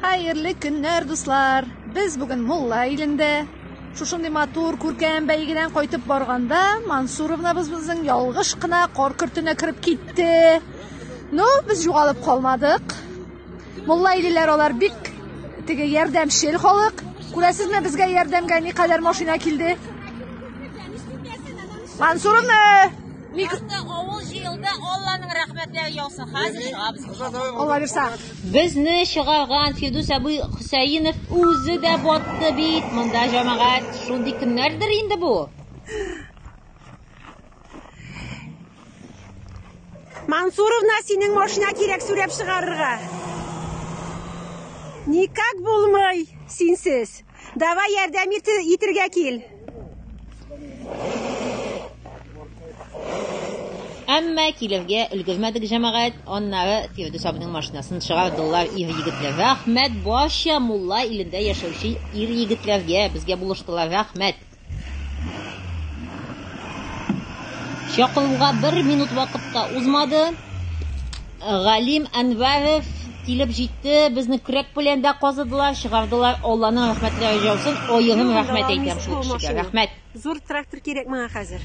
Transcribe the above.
Хәерле көннәр, дуслар! Без бүген Мулла илендә. Шушындый матур, күркәм бәйгедән кайтып барганда, Мансуровнабыз безнең ялгыш кына кар көртенә кереп китте. Ну, без югалып калмадык. Мулла илеләр алар бик теге ярдәмчел халык. Күрәсезме, безгә ярдәмгә никадәр машина килде. Мансуровна! Ник... Авыл җыелды, Алланың рәхмәтләре яусын. Хәзер чыгабыз. Алла бирса. Безне чыгарган Фирдүс абый Хөсәенов үзе дә батты бит. Монда җәмәгать шундый көннәрдер инде бу. Мансуровна, синең машина кирәк сүрәп чыгарырга. Никак булмый синсез. Давай ярдәм итергә кил. Әмма килергә өлгермәдек, җәмәгать. Аннары Фирдүс абыйның машинасын чыгардылар ир-егетләр. Рәхмәт барча Мулла Илендә яшәүче ир-егетләргә, безгә булыштылар, рәхмәт. Чакыруга бер минут вакыт та узмады. Галим Әнвәров килеп җитте. Безне көрәк белән дә казыдылар, чыгардылар. Алланың рәхмәтләре яусын. Аерым рәхмәт әйтәм шул кешегә. Рәхмәт. Зур трактор кирәк миңа хәзер.